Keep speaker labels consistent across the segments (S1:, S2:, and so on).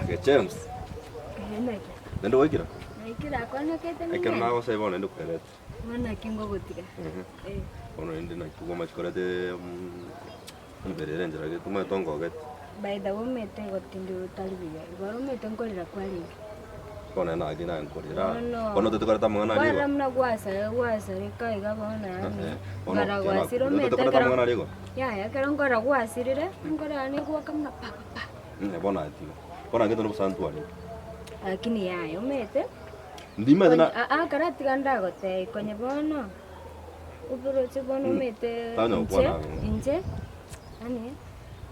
S1: Gechems.
S2: Ehe naki.
S1: Naende gwaikire?
S2: Naikire akwanekete
S1: Ekero
S2: ning'ende.
S1: nagosaba bono naende kwerete.
S2: Bono naki ngogotiga.
S1: Ehe.
S2: Eh.
S1: Bono naende naki kwamachi koreta emebere ere enchera gete omanyete ongogete.
S2: By the way omanyete gotindi otari buya. Igoro omanyete nkorera kwarenge.
S1: Bono naende naki naye nkorera.
S2: Bono.
S1: Bono otete koreta amang'ana aria
S2: Kwarora
S1: igo?
S2: buna gwasare gwasareka iga bono yaani.
S1: Eh, bono
S2: Nkorora
S1: tiga
S2: gwasire
S1: nakure.
S2: omanyete
S1: Otete koreta
S2: ekero
S1: amang'ana aria igo?
S2: Yaya ekero nkorora gwasirire, enkoro yane egoaka buna pa pa pa.
S1: Ng'a bono aye tiga. Bono angete nobosantu arenge.
S2: Lakini yaya omanyete,
S1: Ndimanyete na.
S2: Aa karatiga ndagotebia konye bono, oboroche bono omanyete
S1: Tanya
S2: inche,
S1: gokwana abwo.
S2: inche, yaani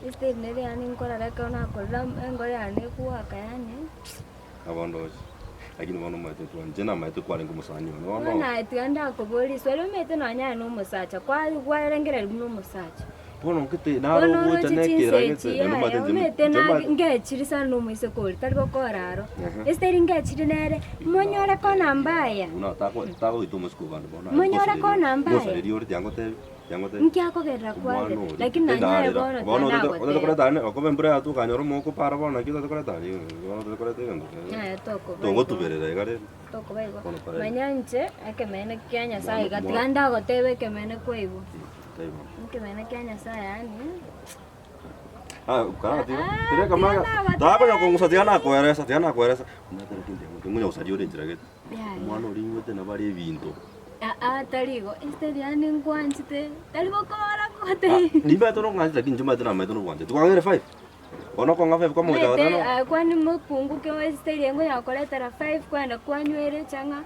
S2: estate nere yaani nkorara ekero nakorire enkoro yane egoaka yaani.
S1: Nabo ndoche. Lakini bono omanyete twa inche namanyete kwarenge omosani one bono.
S2: Bono aye tiga ndakoboria riswali omanyete nonya aye na omosacha kwa kwarengereria buna omosacha.
S1: Bono ngete naro
S2: Bono
S1: ogocha
S2: oroche
S1: na
S2: chinsa
S1: ekera gete
S2: echi
S1: naende
S2: yaya
S1: omanyete inche
S2: omanyete
S1: inche
S2: na
S1: manyete.
S2: ngechiri sana na omoiseke oria tari gokora aro.
S1: Ehe.
S2: Ase tari ngechiri nere, monyore kona mbaya.
S1: Buna tako tagoita omosike obande bono aye
S2: Monyore
S1: ngosareria
S2: kona mbaya.
S1: ngosareria ore tiga ngotebi tiga ngotebi.
S2: Nki akogerera
S1: Omwana
S2: kware,
S1: oria
S2: lakini nonye aye
S1: tendarera.
S2: bono
S1: Bono
S2: tiga
S1: otete otete
S2: nagotebia.
S1: koreta ane okoba embura yatwa okanyora omogoko para bono naki otete koreta aria bono otete koreta egento kere.
S2: Yaya tokoba igo.
S1: Togotuberera iga rende.
S2: Tokoba igo.
S1: Bono kore.
S2: Manya inche ekemeene kia Nyasaye
S1: Mwana-
S2: iga tiga
S1: mwana-
S2: ndagotebe ekemeene kwaigwa.
S1: Taibo.
S2: Ekemeene kia Nyasaye yaani.
S1: Ah, karati.
S2: Ah,
S1: Tiga kamaga.
S2: tiga nagotebi.
S1: Takonya kong'usa tiga nakoeresa, tiga nakoeresa. Omanyete naki ntiga ngonya gosaria ore enchera gete.
S2: Yaya.
S1: Omwana oria inywete nabo are ebinto.
S2: Aa tari igo, instead yaani nkwanchete, tari gokora gotebia.
S1: Nimbaete nokong'ancha lakini inche mbaete namaete nobwanchani. Tikwang'eire five? Bono okong'a five kwamogocha
S2: Omanyete
S1: goteba
S2: aye kwani mokungu ki instead yaye nkonya gokoretera five kwagenda kwanywera echang'a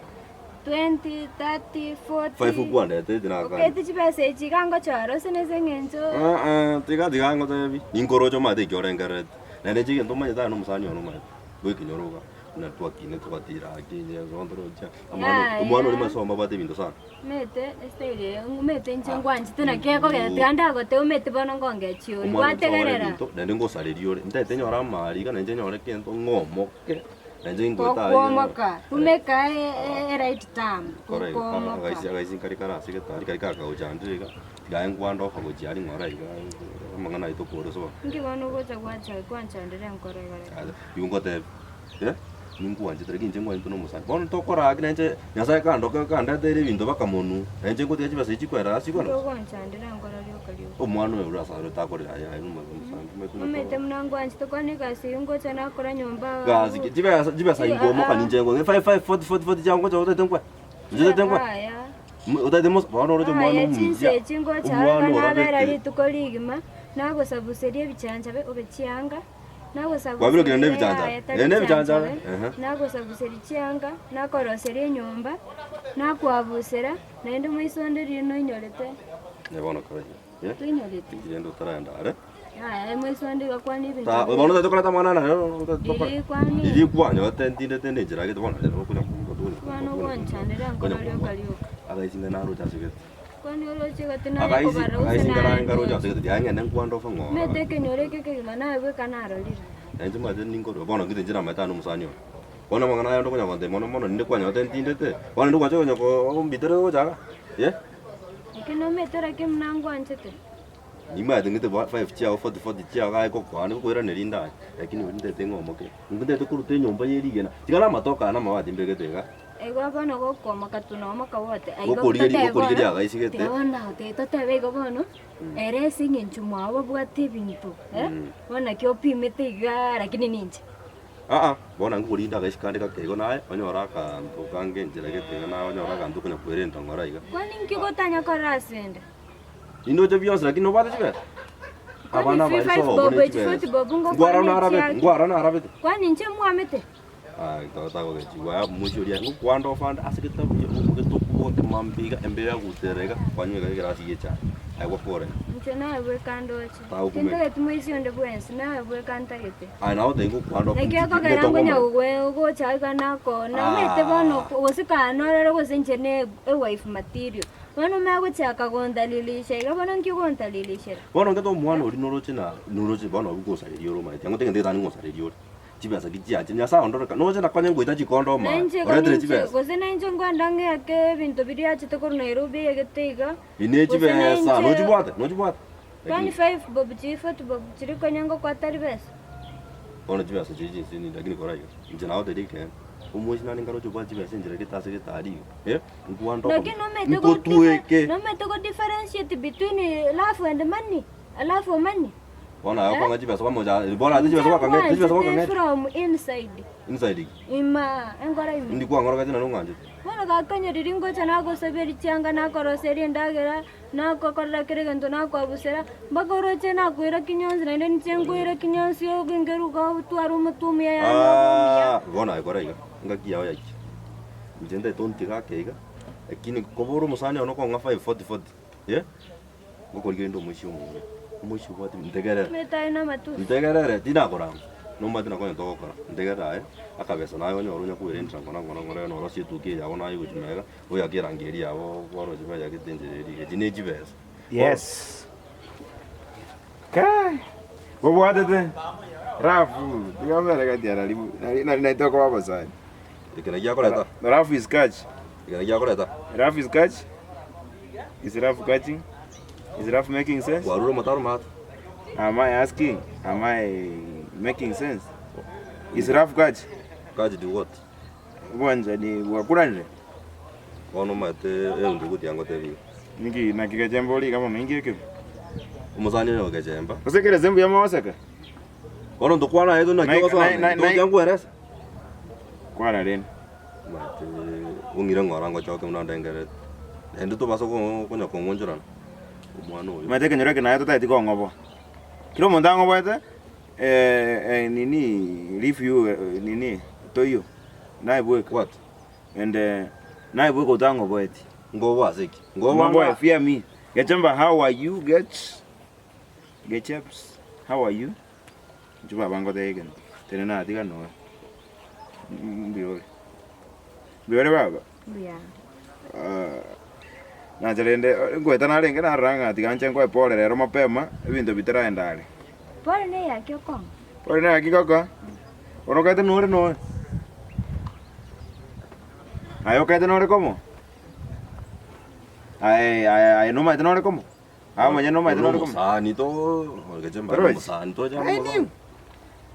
S2: twenty, thirty, forty.
S1: Five okwanderete tinakani.
S2: Oketi chibesa echi iga ngochora ase nase eng'encho.
S1: Aa tiga tiga ngotebi, ninkoroche omanyete eki orengerereti. Naende inche egento omanyete aye na omosani one omanyete, bwekenyoro iga. Buna twakine togatira ake inye bono toroche omwana
S2: Yaya.
S1: omwana oria masomo abwate ebinto sana.
S2: Omanyete estyle eye, omanyete inche ngwanchete naki ekogera tiga ndagotebia omanyete bono ngongechi oria,
S1: Omwana oria nsogore
S2: gwategerera.
S1: ebinto naende ngosareria ore, ntaete nyore amari iga nainche nyore kento ng'omoke, nainche ngoeta aria
S2: Gokwomoka, tumeka eright term,
S1: Kora iga,
S2: gokwomoka.
S1: agaisi agaisi nkare kare ase egetari kari kakagocha iga, tiga aye nkwande ofa gochia aria ng'ora iga amang'ana aye tokore sobo.
S2: Inki bono ogocha gwacha gwanchandera enkoro igoro
S1: Aya, igo ngotebia. Eh, ninkwanchete lakini inche nkwanchete na omosani. Bono tokora gaki nainche Nyasaye kandoke kandeteire ebinto mpaka monwe, na inche ngotiga chibesa echi chikwera ase igoro.
S2: Ogonchandera nkoro rioka rioka.
S1: Omwana oyo ore ase are takorera aye aye nomo omosani omanyete
S2: Omanyete buna nkwanchete kwani egasi eywo ngocha nakora nyomba
S1: Gasi ki chibesa chibesa inkomoka ninche nko five five forty forty forty chiago ngocha otagete nkwe? Inche otagete nkwe?
S2: Yaya.
S1: Otagete mosa bono oroche omwana
S2: Aye
S1: omuya,
S2: chinsa echi ngocha
S1: omwana
S2: iga nabera
S1: orabete.
S2: rituko rigima, nagosabuseria ebichanchabe obe chianga.
S1: Kwabire okina nebichanchara? Eh, nebichanchara, ehe.
S2: Nagosabuseria chianga, nakoroseria enyomba, nakoabusera, naende moiso onde riria noinyorete.
S1: Eh, bono kora iga, eh,
S2: Toinyoreti.
S1: rende otaragenda are.
S2: Yaya moiso onde iga kwana ebinto
S1: Ta, bono otagete koreta amang'ana aya rero otagete tokore.
S2: Riria kwane.
S1: Riria kwanyorete ntindete nde enchera gete bono rero okonya
S2: Bono gwanchandera nkoro rioka rioka.
S1: Agaisi ng'a naroche ase gete.
S2: Kwani oroche gati naye
S1: Agaisi
S2: kobara gose
S1: agaisi
S2: naye
S1: ngara ngaroche
S2: ndoche.
S1: ase gete tiga ng'ende nkwande ofe ng'ora.
S2: Omanyete ekenyoro eke ekegima naye bweka narorire.
S1: Na inche omanyete ninkorwa bono ngite inche namanyete ande omosani one. Bono amang'ana aya onde okonya gontebia mono mono ninde kwanyolete ntindete, bono ninde gwancha konya kombitera gocha iga eh.
S2: Lakini omanyete lakini buna ngwanchete.
S1: Nimanyete ng'ite ba five chiago forty forty chiago aye gokoa nigokoiraneria inde aye, lakini oria ntagete ng'a omoke, intwe ntagete koruta enyomba ye rigena, tiga na amatoke aya na amabati mbegete iga.
S2: Igo bono gokomoka tunaomoka wote, aiga
S1: Gokorigeria
S2: totebe
S1: gokorigeria
S2: bono,
S1: agaisi gete.
S2: tiga bono nagotebia totebe igo bono, ere ase eng'encho mwabo babwate ebinto eh, bono naki opimete igaa lakini ninche.
S1: Aa, bono nkorinda agaisi kande gake igo naye onyore akanto kange enchera gete iga naye onyore aganto okonya kwerenta ng'ora iga.
S2: Kwani nki gotanya korora asende?
S1: Nindoche bionsi lakini nobwate chibesa?
S2: Kwani
S1: Abana
S2: free
S1: abaria
S2: five
S1: sobo
S2: bob
S1: ne
S2: echi
S1: chibesa.
S2: forty bob
S1: Ngwara
S2: ngokwana
S1: narabete,
S2: echiaki.
S1: ngwara narabete.
S2: Kwani inche mwamete?
S1: Ah, taba tagogechigwa aya omochie oria ngokwanda ofande ase getabu getokuboka kemambia iga embeo yaguterera iga kwanywa iga egerasi gie echae aye gwakora iga.
S2: Inche naye bweka ndoche.
S1: Tagokumenya.
S2: Tintageti moisia onde bwensi, naye bweka ntagete.
S1: Aye nabo otagete gokwanda
S2: Naki ekogera ngonya gogwe gocha iga nako namanyete bono gose kanorore gose inche ne ewife material. Bono omanye gochaka gontalilisha iga bono nki ogontalilishera?
S1: Bono ngete omwana oria noroche na noroche bono ogosareria ore omanyete ang'o teng'ende getani ngosareria ore. Chibesa ki chiachire Nyasae ondoreka noche nakonye ngoita chikondo omanye
S2: Nainche iga
S1: oretire
S2: ninche
S1: chibesa.
S2: gose nainche nkoenda ng'eake ebinto biria achete korwa Nairobi eyegete iga,
S1: Ine
S2: gose
S1: chibesa
S2: nainche
S1: nochibwate nochibwate
S2: kwani five bob chiri forty bob chiri konya ngokoa tari besa?
S1: Bono chibesa chiria chinsini lakini kora iga, inche nagotebirie ekeene, omoisia nare nkaroche obwate chibesa enchera gete ase gete aria iga, eh, nkwande
S2: Lakini
S1: okomo,
S2: nomanyete go
S1: nkotweke.
S2: nomanyete go differentiate between love and money, love or money.
S1: Bono aye
S2: Eh?
S1: okong'a chibesa kwamocha bono ase
S2: Inche
S1: chibesa gwakang'ete, chibesa
S2: ngwanchete
S1: gwakang'ete.
S2: from inside.
S1: Inside ki?
S2: Ima, enkoro ime.
S1: Indi kwang'orogete naende ong'anchete?
S2: Bono gakonyora riria ngocha nagosaberia chianga, nakoroseria endagera, nagokorera kera egento nakoabusera, mpaka oroche nakoira kinyonsi naende inche nkoire kinyonsi ogengeruka otware omotwe omuya yaani obe omuya.
S1: Ah, bono aye kora iga, engaki yao yaikire. Inche ntaete ontige ake iga, lakini kobora omosani one okong'a 540 40, eh, ngokorigereria inde omoisia omuya, omoisia obwate ntegerere.
S2: Omanyete aye namatusi.
S1: Ntegerere, tinakorama, nomanyete nako onye togokora, ntegerere aye, akabesa naye onyore onya kwerentera ng'ora ng'ora ng'ora norosie etuki eye yago naye gochia magega, Oyake erangi eria yabo kwaroche bayakete enchera eria echi ne chibesa.
S3: Yes. Kai. Obwatete. Rafu. Tiga mbere gati ya nari nari nari naitwa kwa abasani.
S1: Eke naki akoreta.
S3: Rafu is catch.
S1: Eke naki akoreta.
S3: Rafu is catch. Is Rafu catching? Is Rafu making sense?
S1: Kwarure omotaro maate.
S3: Am I asking? Am I making sense? Is Rafu catch?
S1: Catch the what?
S3: Obwanchani bwakuranire.
S1: Bono omanyete egento ogotiga ngotebie iga.
S3: Niki naki gechemba ore iga mono inki ekebe?
S1: Omosani oyo ogechemba.
S3: Gose kere ase mbuya mogoseka?
S1: Bono ntokwana aye naki
S3: Nai-
S1: ogosoa
S3: nai- nai-
S1: ntogotiga nkwerese.
S3: Kwana rende.
S1: Omanyete ong'ire ng'ora ngochoke buna ndengererete. Naende tobasa konya kong'onchorana omwana oyo.
S3: Omanyete ekenyoro eke naye totaeti kong'oboa. Kera omonto ang'oboete. Nini leave you nini toiyo naye bweka
S1: What?
S3: and naye bweka otang'oboeti.
S1: Ngoboa ase ki? Ngoboa
S3: Ngoboe
S1: nga-
S3: fear me. Gechemba how are you gech Gecheps how are you? Inche baba ngotebie egento tenena tiga noe mbuya ore mbuya ore baba?
S2: Mbuya.
S3: Nache rende ngoeta narenge narora ng'a tiga nche nkoe pole rero mapema ebinto bitaraenda are.
S2: Pole neyaki okong'a.
S3: Pole neyaki kaka? Bono okaete nore noe? Aye okaete nore komo? Aye aye aye nomanyete nore komo? Aye omonyene nomanyete nore komo?
S1: Omosani to gechemba
S3: Torochi?
S1: omosani tocha
S3: I knew.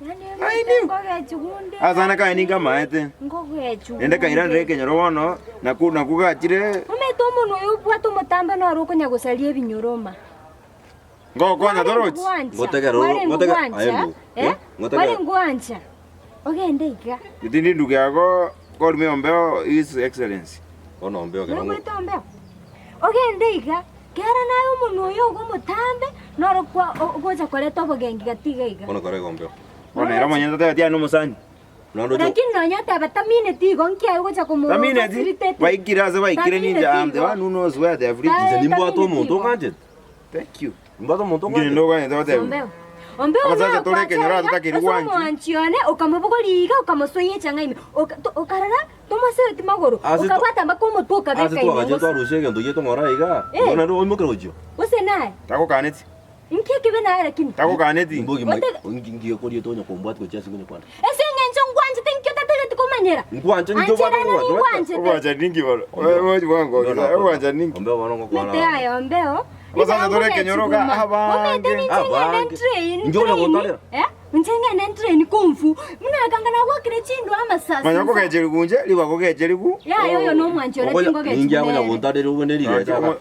S2: Yaani
S3: I knew.
S2: ngogechugunde.
S3: Asana kaye ninkamaete.
S2: Ngogechugunde.
S3: Rende kairanire ekenyoro bono, naku naku gachire.
S2: Omanyete omonwa oyo obwate omotambe noro okonya gosaria ebinyoro oma.
S3: Ngokonya torochi.
S1: Ngotegera oro- ngotege- aye ndugu, eh, ngotegera-
S2: Kware ngwancha ogende iga.
S3: Tindi ndugu yako call me ombeo his excellency.
S1: Bono ombeo ekero ngo-
S2: Noigwete ombeo? Ogende iga, kera naye omonwa oyo ogo omotambe noro kwa ogocha koreta obogenki gati iga iga.
S1: Bono kore iga ombeo.
S3: Bono ere omonyene tatebeti aye nomosani.
S1: Naende oche
S2: Lakini nonya oteba tamineti igo nki aye ogocha komo
S3: Tamineti
S2: facilitate?
S3: baikire ase baikire ninche
S2: Tamineti
S3: am the
S2: igo.
S3: one who knows where they have reached.
S2: Tae-
S1: inche nimbwate
S2: tamineti
S1: omonto
S2: igo.
S1: ong'anchete.
S3: Thank you.
S1: Nimbwate omonto
S3: Inki
S1: ong'anchete.
S3: ninde oganyete goteba?
S2: Ombeo. Ombeo
S3: Abasacha tore ekenyoro
S2: nagwancha
S3: atotakeri
S2: ase
S3: gwanchi.
S2: omwanchi one okamobogoria iga okamosoyia echang'a ime oka to okarora tomosoeti magoro
S1: Ase to-
S2: okabwata mpaka omotwe
S1: Ase
S2: okabeka ime
S1: twagachire
S2: gose
S1: twarusia egento giaito ng'ora iga,
S2: Eh.
S1: bono naende oimoke gochio.
S2: gose naye
S3: Tagokaneti.
S2: inki ekebe naye lakini
S3: Tagokaneti.
S1: Mbogima
S2: Otega-
S1: ngiye koria tonya kombwati gochia ase konya kwane.
S2: Ase eng'encho ngwanchete inki otatageti komanyera?
S1: Nkwanche ninki obwate
S2: Ancherana
S1: ngwanche,
S2: ningwanchete.
S3: Obwanchani ninki bono? Obochi bwango, obwanchani ninki?
S1: Ombeo bono ngokwana.
S2: Mete aye ombeo.
S3: Abasacha tore ekenyoro ga abange.
S2: Omete ninche ng'ende
S1: Abange.
S2: ntrain.
S1: Inche onya gotarera.
S2: Eh? Inche ng'ende ntrain kumfu. Buna kanga nagwakire chindwa amasasi.
S3: Manya okogecherigu inche, rigo akogecherigu.
S2: Yaya oyo nomwanchi ore
S1: Okonya- Ninki akonya
S2: tingogechi.
S1: gontarera obwo nerigecha aka.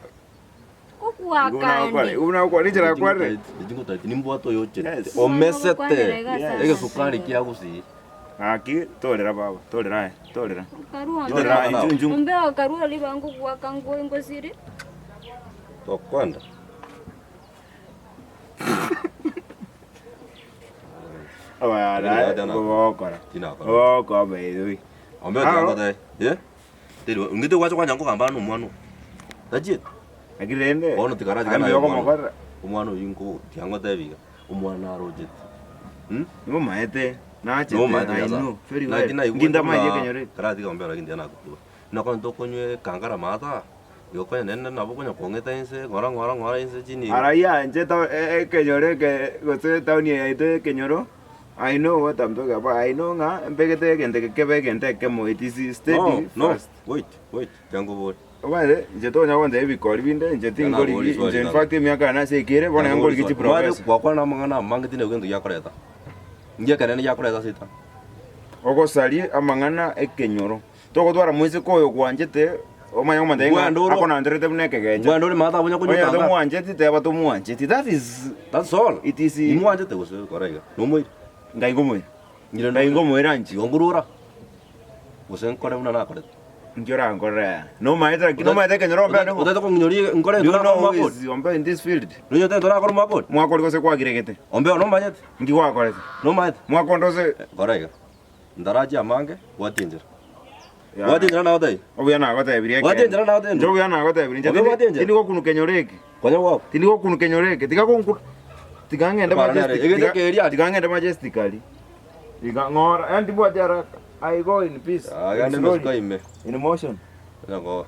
S2: Kokuakande.
S3: Buna okore, inchera akwarire.
S1: Tingotageti nimbwate oyo ochete.
S3: Yes.
S1: Omesete.
S3: Yes.
S1: Egesukari kia gusii.
S3: Gaki, torera baba, torera aye, torera.
S2: Karua.
S3: Torera inchu inchu.
S2: Ombeo karua ribango gwaka ngoi ngosiri.
S1: Tokwenda.
S3: Abana, gogokora.
S1: Tinakora.
S3: Gogokora by the way.
S1: Ombeo
S3: Aro.
S1: tiangote. Eh? Teri ongete gwacha kwanya nkogamba na omwana oyo. Tachieti.
S3: Lakini rende,
S1: Bono tikarachika
S3: aye
S1: naye
S3: mbuya
S1: omwana.
S3: okomokorera.
S1: Omwana oyio nko tiangotebi iga, omwana arochete. Hmm?
S3: Nibomaete, nachete,
S1: Nomaete
S3: I
S1: buya sana.
S3: know very
S1: Naki
S3: well.
S1: naigwete
S3: Nki ntamaeti
S1: buna
S3: ekenyoro eke.
S1: karatiga ombeo lakini tianagotuba. Nakonya tokonywa ekangara maata, igo konya naende nabo konya kong'eta inse ng'ora ng'ora ng'ora inse chini iga.
S3: Araiya inche to ekenyoro eke gose etaoni eye yaito ya ekenyoro, I know what I'm talking about, I know ng'a mbegete egento eke kebe egento ekemo, it is
S1: No,
S3: steady
S1: no,
S3: fast.
S1: wait, wait, tiga nkobore.
S3: Omanyete inche tonya gontebia ebikori binde, inche
S1: Nabori
S3: tinkorigi,
S1: swali
S3: inche in
S1: tata.
S3: fact emiaka yane ase ekere, bono iga nkorigi
S1: Omanyete
S3: chiprofessor.
S1: gwakwana amang'ana amange tindi egento giakoreta. Inki ekenene giakoreta ase etaoni?
S3: Ogosaria amang'ana ekenyoro. Togotwara moiseke oyo gwanchete, omanye komotebia ng'a
S1: Ngwande oro-
S3: akonancherete buna ekegencho.
S1: Ngwande ore maate abonya
S3: Onye
S1: konywa tanga.
S3: tomwancheti, teba tomwancheti. That is
S1: That's all.
S3: It is-
S1: Nimwanchete gose kora iga. Nomoire.
S3: ngai nkomoira.
S1: Ng'ire
S3: Ngai nkomoira inche.
S1: Igo nkorora. Gose nkore buna nakorete.
S3: Inki orankorere aya? Nomaete lakini nomaete ekenyoro ombe ande
S1: Otagete kong'inyoria nkore
S3: Do you
S1: ntorakora
S3: know who
S1: omwaka
S3: is Ombe in this field?
S1: Nonye torakora omwaka oria?
S3: Mwaka oria gose kwagiregete?
S1: Ombe ono nomanyete?
S3: Inki gwakorete?
S1: Nomanyete?
S3: Mwaka onde ose
S1: Kora iga. Ntarachia amange, bwatia enchera.
S3: Ya.
S1: Bwatia enchera nagotebia.
S3: Obuya nagotebirie
S1: Bwatia enchera nagotebia.
S3: Inche obuya nagotebirie. Inche
S1: Obuya bwatia enchera.
S3: tindi gokunu kenyoro eke.
S1: Konya gwako.
S3: Tindi gokunu kenyoro eke. Tiga gonku tiga ng'ende
S1: Bara nere,
S3: majestic.
S1: egete
S3: Tiga,
S1: keria aria.
S3: tiga ng'ende majestically. Tiga ng'ora. Yaani tibwati haraka. I go in peace.
S1: Ah, gende
S3: Slowly.
S1: mesuka ime.
S3: In motion.
S1: Onya ko.